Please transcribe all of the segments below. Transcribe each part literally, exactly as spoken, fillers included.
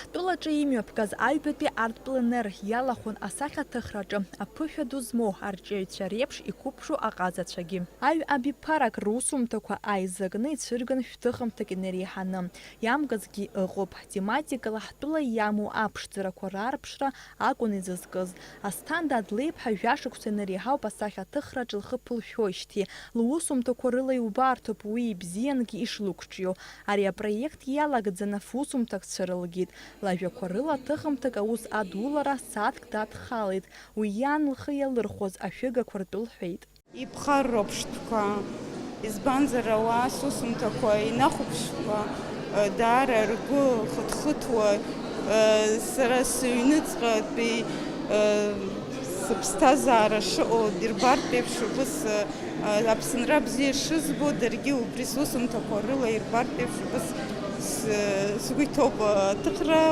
Ҳтәылаҿы имҩаԥгаз аҩбатәи арт-пленер иалахәын асахьаҭыхраҿы аԥышәа ду змоу арҿиаҩцәа реиԥш иқәыԥшу аҟазацәагьы. Аҩ абиԥарак русумҭақәа ааизакны ицәырган шәҭыхымҭак инареиҳаны, иамгазгьы ыҟоуп. Тематикала ҳтәыла иамоу аԥшӡарақәа раарԥшра акәын изызкыз. Асҭанда Адлеиԥҳа жәашықәса инареиҳауп асахьаҭыхраҿ лхы ԥылшәоижьҭеи. Лусумҭақәа рыла иубарҭоуп уи ибзиангьы ишлықәҿио. Ари апроект иалагӡаны фусумҭак цәырылгеит. Лажәақәа рыла ҭыхымҭак аус адулара сааҭк дадхалеит. Уи иан лхы иалырхәоз ашәыгақәа ртәы лҳәеит. Иԥхарроуп ԥштәқәа, избанзар, ауаа сусумҭақәа инахәаԥшқәа, э, даара ргәы хыҭхыҭуа, э, сара сыҩныҵҟатәи, э, сыԥсҭазаара шыҟоу ирбартә еиԥш убыс, э, Аԥсынра бзиа шызбо, даргьы убри сусумҭақәа рыла ирбартә еиԥш убыс с-, сгәы иҭоуп, э, аҭыхра.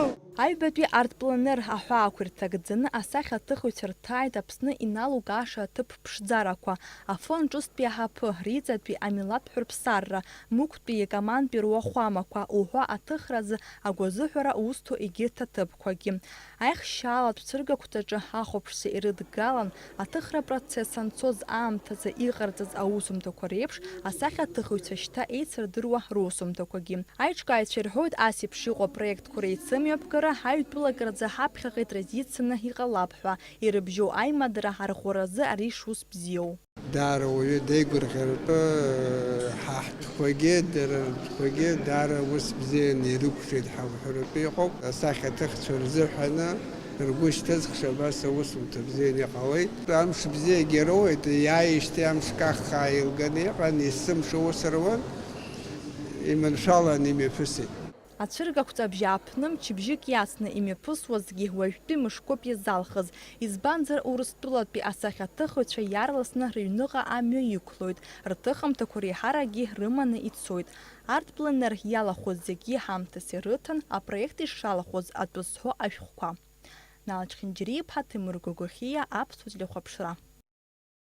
Аҩбатәи арт-пленер аҳәаақәа ирҭагӡаны асахьаҭыхыҩцәа рҭааит Аԥсны иналукааша аҭыԥ ԥшӡарақәа, Афон ҿыцтәи аҳаԥы, Риҵатәи амилаҭ ҳәырԥсарра, Мықәтәи икомандтәи руахәамақәа уҳәа аҭыхразы агәазыҳәара усҭо егьырҭ аҭыԥқәагьы. Аихшьаалатә цәыргақәҵаҿы ахәаԥшцәа ирыдгалан, аҭыхра процесс анцоз аамҭазы иҟарҵаз аусумҭақәа реиԥш, асахьаҭыхыҩцәа шьҭа еицырдыруа русумҭақәагьы. Аиҿкааҩцәа ирҳәоит, ас еиԥш иҟоу апроектқәа реицымҩаԥгара аҩтәылак рзы ҳаԥхьаҟа итрадицианы иҟалап ҳәа, ирыбжьоу аимадара арӷәӷәаразы ари шус бзиоу. Даара уаҩы деигәырӷьаратәы, ҳа ҳтәқәагьы, дара ртәқәагьы даара ус бзианы ирықәшәеит ҳәа уҳәаратәы иҟоуп. Асахьаҭыхцәа рзыҳәаны ргәы шьҭызхша абас аусумҭа бзианы иҟалеит. Амш бзиагьы роуеит, иааижьҭеи амш каххаа еилганы иҟан, есымша ус руан, иманшәалан имҩаԥысит. Ацәыргақәҵа абжьааԥны мчыбжьык иацны имҩаԥысуазгьы уажәтәи мышқәоуп иазалхыз, избанзар, Урыстәылатәи асахьаҭыхыҩцәа иаарласны рыҩныҟа амҩа иқәлоит, рҭыхымҭақәа реиҳаракгьы рыманы ицоит. Арт-пленер иалахәыз зегьы ҳамҭас ирыҭан апроект ишалахәыз атәы зҳәо ашәҟәқәа. Нал Чхинџьариа-иԥҳа, Ҭемыр Гогохиа, Аԥсуа телехәаԥшра.